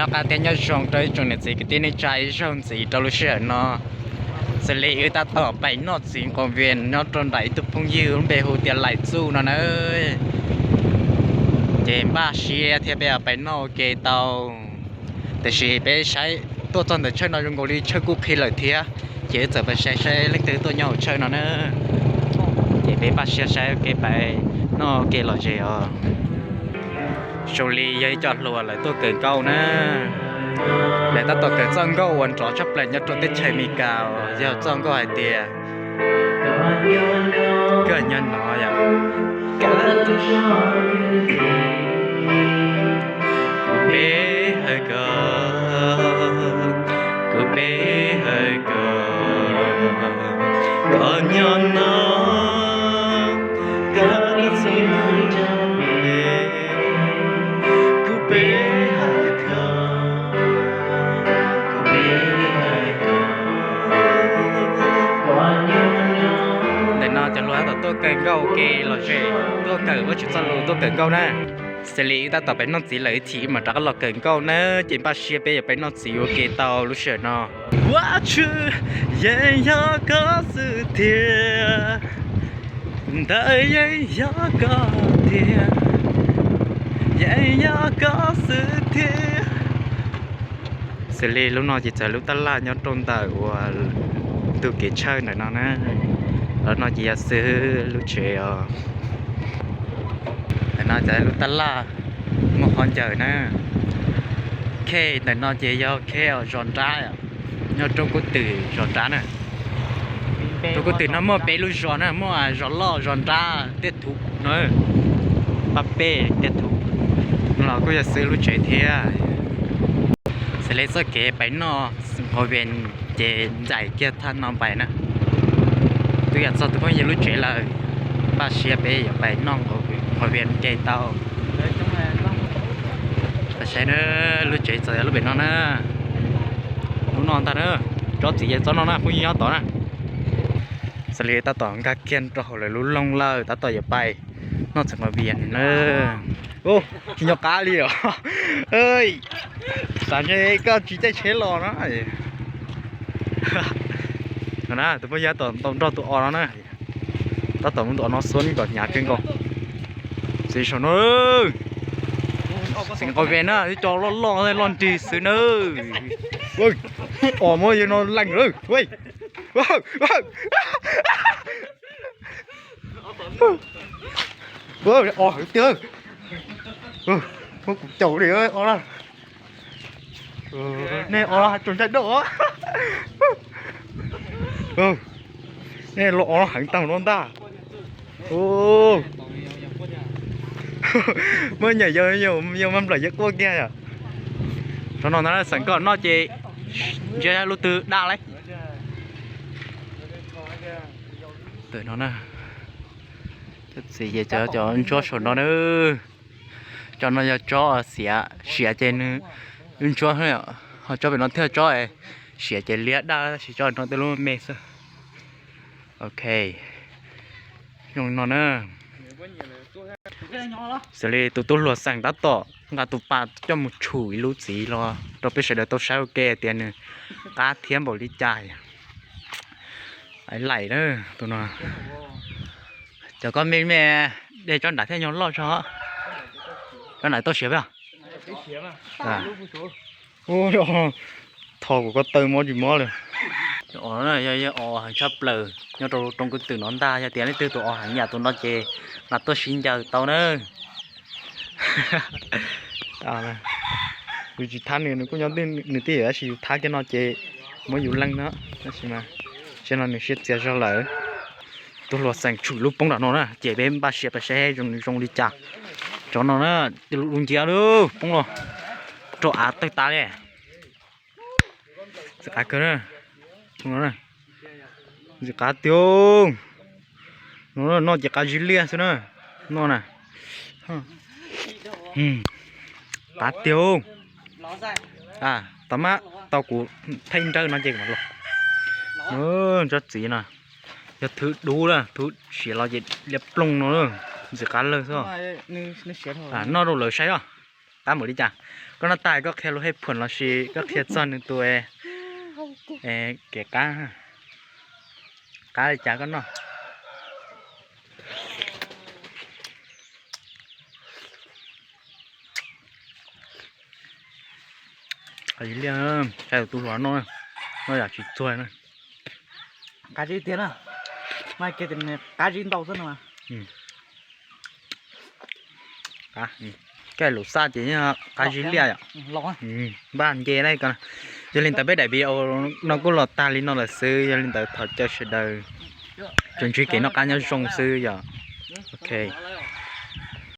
Nyob qab thiab nyob zoo rau ib tsoom niam txiv kwv tij neej tsa ib zaug ntxiv rau lub sij hawm no. Xws li wb tab tom pais noj txiv nqaus vias nyob rau nram ib tug phooj ywg lub npe hu tias Laim Txuj no na. Ces npaj siab thiab peb pais noj ua ke tau. Tiam sis peb saib tuaj txog ntawm chaw no zoo nkaus li chaw kuj qhia lawm thiab, ces wb txawm pais saib saib leej twg tuaj nyob hauv chaw no na. Ces peb npaj siab saib ua ke pais noj ua ke lom zem os. Zoo li yog ib co hluas lawv tuaj kawm nkauj na. Lawv tab tom kawm txoj nkauj uas nrov tshaj plaws nyob rau teb chaws Amelikas uas yog txoj nkauj hais tias, koj nyob no yom, kuv pe hawm koj, kuv pe hawm koj, koj nyob no, koj txhua lub caij, kuv pe hawm koj. Ntawm no cov hluas tab tom tuaj kawm nkauj ua ke lom zem, tuaj kawm Vajtswv txoj lus, tuaj kawm nkauj na. Xws li wb tab tom pais noj txiv lawm, ib chim wb mam rov qab los kawm nkauj na, ces npaj siab peb yuav pais noj txiv ua ke tau lub sij hawm no. Vajtswv, yeej yog koj xwb thiab, ntawd yeej yog koj thiab, yeej yog koj xwb thiab. Xws li lub no ces txawm lub tab laj nyob rau ntawm uas tus kev tshawj ntawm no na. Lub no ces yog xwb lub tsev os. Ntawm no txawm lub tab laj muaj qhov ncaws na. Khej ntawm no ces yog khej zos nrab, nyob roob kub twm zos nrab na. Roob kub twm no muaj peb lub zos na, muaj zos loj, zos nrab, Tiaj Thuv no, Paj Pej, Tiaj Thuv. No los kuj yog xwb lub tsev thiab. Xws li txoj kev pais noj nqaus vias ces ncaim kiag thaj no pais na. Twb yog txog tus phooj ywg lub tsev lawm, npaj siab peb yuav pais noj nqaus vias ua ke tau. Pais saib na, lub tsev txawm yog lub pem no na. Lub no ntag na, tsob txiv ces tsob no na, phooj ywg nyob tod na. Xws li tab tom nkag kiag rau hauv lawv lub loog lawm, tab tom yuav pais noj txiv nqaus vias na. Tsis nco qab li os. Xav ntshe koj tsis caij tsheb los no. No na, tus phooj ywg tab tom ntaus nrog tus os no na. Tab tom muab tus os no xuab kom hnyav kawg nkaus. Xws li saum no, txiv nqaus vias na, ib co loj loj loj nrig xwb na. Os muab yawg no lees lawm. Os heev tiag. Muab kuv caum li os na. Nej os hais tsaus ntsai dawb. Nej los os heev tag no ntag. Muab nyam yau yau mas nplawm yawg quaj kiag yom. Tsob no na, xeem koj noj ces ntsia lub twg daj lauj. Ntawm no na, txiv ces cov ntsuab saum no na. Tsob no yog tsob xiav, xiav ces nws ntsuab, ho tsob pem no thiaj tsob xiav ces liab daj, tab sis tsob no tej lub me xwb. Ok, zoo li no na. Xws li tus tub hluas xeem tab tom nqa tus pas coj mus tshum ib lub txiv los rau peb sawv daws tau saib ua ke tias nws qab thiab npaum li cas. Laim na, tus no. Cov koj me me, de tsob nrad thiaj nyuag loj tso. Tsob nrad tau siav peb. Tho kuv ko taw mob tsis mob li. Os, yog os heev tshaj plaws nyob rau rooj kub twm no ntag, yog tias leej twg tus os heev yam tus no ces nqa tuaj sib ncaws tau na. Yus tsis thab nws, nws kuj nyob nws twj ywm, tab sis yus thab kiag no ces muab yus leej na. Tab sis mas tseeb no nws siab txias zog lawm. Tub hluas xeem tshum lub poob nram no na, ces peb npaj siab pais saib zoo nws zoo li cas. Tsob no na, lub nciab lub poob los rau av tawg tas li. Ntxim qab kawg na. Ntxim qab tiag. No noj ces qab zib liaj xwb na. Noj na. Qab tiag. Tau mab tau kuv thaij nrawj no ces kuv mam los. Tsob txiv no yog thwv dub na, thwv siav los ces liab ploog no, ntxim qab lawg xwb. Noj rau lawv saib os, qab npaum li cas. Koj noj tas koj qhia lub hej phuam los sis koj qhia txog nws tus kev qab, qab li cas koj noj. Qab zib liaj, tus hluas noj, noj yam tsis txuag na. Qab zib tiag na, qab zib ntau xwb no. Koj lus xaj ces yog qab zib liaj yom. Npaj nce na. Yog li ntawd peb daim video no kuj los tag li no lawm xwb, yog li ntawd thov caw sawv daws tsuas ntsib kev noj qab nyob zoo xwb yom. Ok.